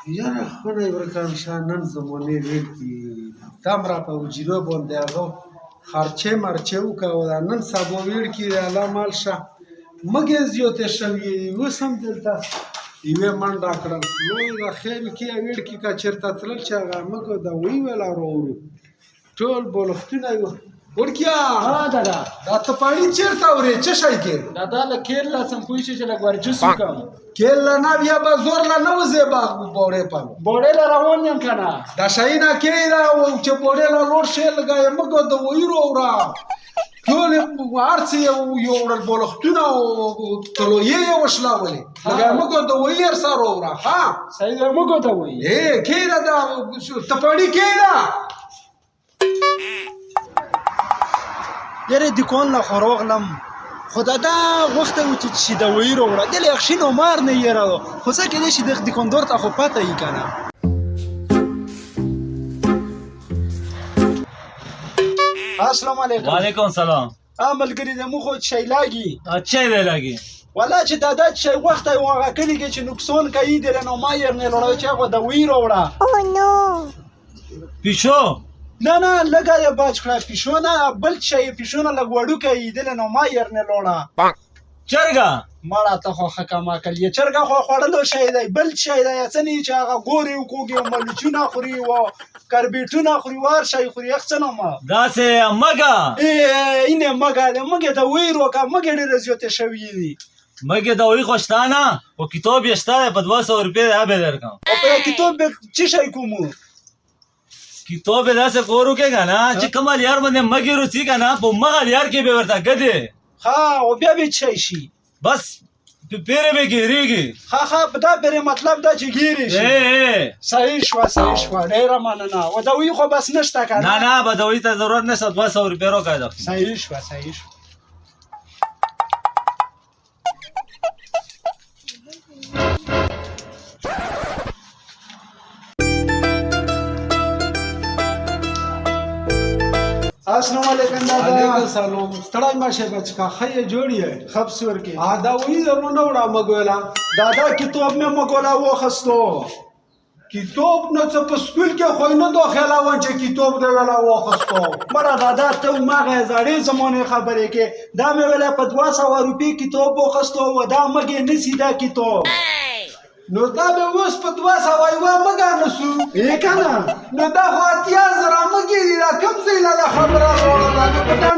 یاره خونه ورکان شه، نن زمانې ویل کی دم را په حجرو باندې هغه خرچې مرچې وکړه. دا نن سبا ویل کی الله مال شه، مګې زیاتې شوې. اوس هم دلته یوې منډه کړل، لوی د خیر کې ویل کی که چېرته تلل چې هغه مګو د وی ویلا راوړو ټول بالښتونه یو. وړکیا! ها دادا. دا ته پاڼي چېرته اورې؟ څه شی کې؟ دادا، له کېل لا سم پوه شي چې لږ ورجس وکم. کېل له نه، بیا به زور له نه وځې باغ بوړې په. بوړې له روان یم که نه. دا شی نه کې دا چې بوړې له لوړ شي، لږه یې مګو د ویرو وره ټول هر څه یې یوړل، بالښتونه او تلویې یې وشلولې. لږه یې مګو د ویر سره وره. ها. صحیح دی، مګو ته وایي. ای کېده، دا ته پاڼي کېده. یاره، دکان له خو راغلم، خو دادا غوښته و چې چې دوایي راوړه. دلې اخشینو مار نه یې راو، خو څه کېدای شي د دکاندار ته خو پته یې که نه. السلام علیکم. وعلیکم سلام. ا ملګری، د مو خو شی لاګي. چه دی لګي؟ ولا چې دادا چې غوښته و هغه کلي کې چې نقصان کوي دی، نو ما یې نه لوړه چې هغه دوایي راوړه. پیشو؟ نه نه، لږه یې بچ کړه، پیشو نه، بل شی، پیشو نه لږ وړوکی یې دی، نو ما یې نه لوړه. چرګه؟ مړه، ته خو ښه کم عقل یې. چرګه خو خوړلو شی دی، بل شی دی. څه نه چې هغه ګوري او کوږي او ملچونه خوري او کربیټونه خوري، وار شی خوري. یخ څه نوم؟ داسې مګه. اینه مګه دی، مګې ته ویرو که مګې ډېرې زیاتې شوې دي. مګې د وی خو شته نه، خو کتاب یې شته دی، په 200 روپۍ دی به درکم. او په کتاب به څه شی کومو؟ کتاب به داسې کور وکې که نه چې کوم لیار باندې مګې روڅي که نه، په مغه لیار کې به ورته ګدې. ښه، او بیا به څه شی شي؟ بس پیرې به ګیریږي. ښه ښه، په دا پیرې مطلب دا چې ګیرې شي. ای. صحیح شوه، صحیح شوه، ډېره مننه. او دوی خو بس نشته که نه؟ نه، به دوی ته ضرورت نشته، 200 روپۍ راکړه ده. صحیح شوه، صحیح شوه. السلام علیکم دادا. علیکم سلام، ستړی مه شې بچکا، ښه یې جوړ یې؟ خب سور کې. ها، دا وایي درنه نه وړه مګوله. دادا، کتاب مې مګولا واخستو. کتاب نو څه په سکول کې خو یې نه داخلوم چې کتاب دی ولا واخستو. مړه دادا، ته هماغه زړې زمانې خبرې کې. دا مې ویله په 200 روپۍ کتاب واخستو او دا مګې نسی دا کتاب. نو دا به اوس په 200 یوه مګه نسو؟ ای که نه. نو دا خو 80,000 مګې دي. دا کوم ځای له دا خبره راوړله؟ نو په دا